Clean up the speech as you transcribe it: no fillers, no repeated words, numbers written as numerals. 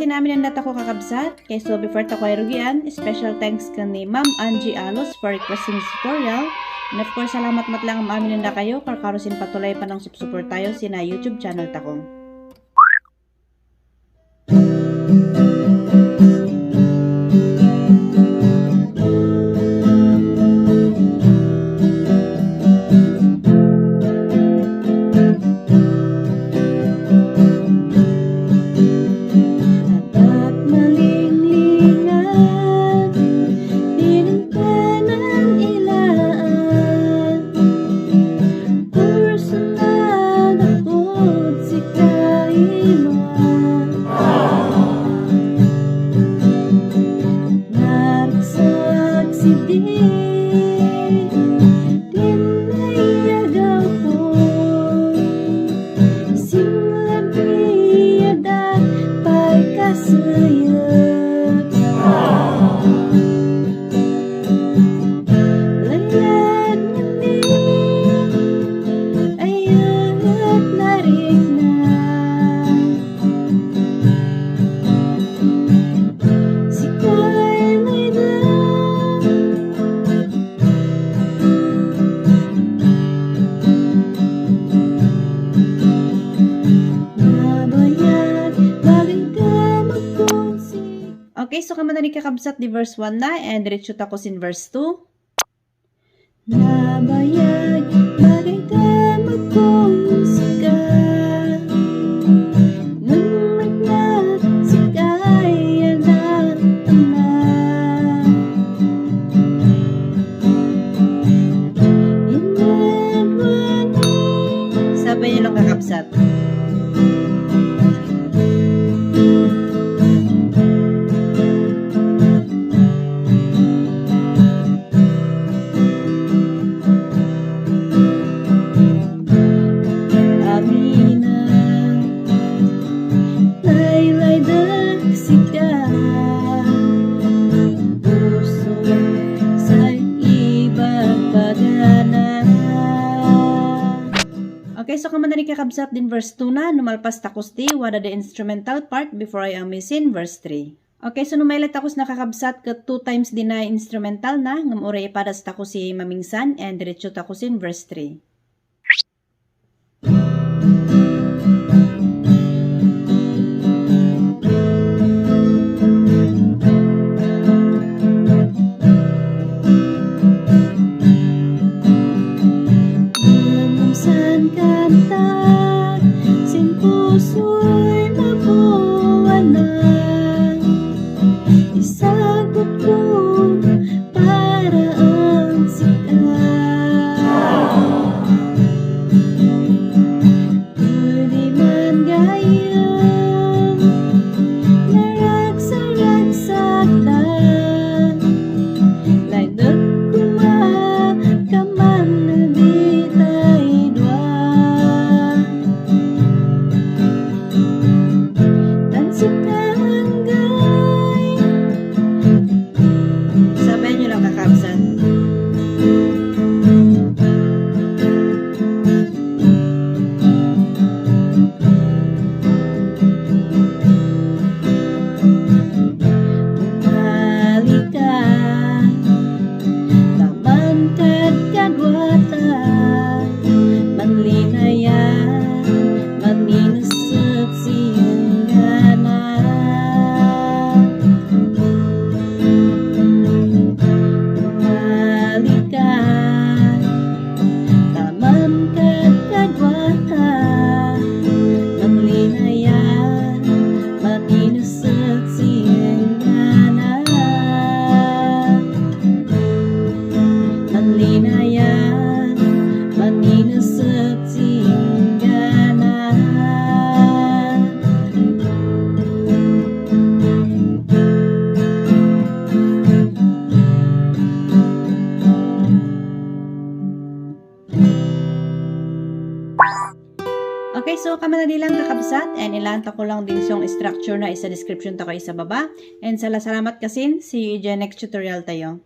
kasi namin ang data ko kakabsat. Kaya so before ta ko ay rugian, special thanks ka ni Ma'am Angie Alos for requesting this tutorial. And of course, salamat matlang ang amin nanda kayo. Karkarosin patuloy pa ng support tayo sina YouTube channel ta ko. Okay, so kamana ni kakabsat di verse 1 na, and diretso tako sin verse 2. Nabayag, bagay damag kong musika, nang nagnasikay anak na. Sabay niyo lang kakabsat. Okay, so kamana ni kakabsat din verse 2 na, numalpas takos di, wada the instrumental part before I am missing verse 3. Okay, so numailat takos nakakabsat ka 2 times din na instrumental na, ngam oray ipadas takos si mamingsan, and diretso takosin verse 3. Okay, so kamanali lang kakabsat, and ilanta ko lang din song structure na isa description ta ko isa baba. And salamat kasin, see you dyan next tutorial tayo.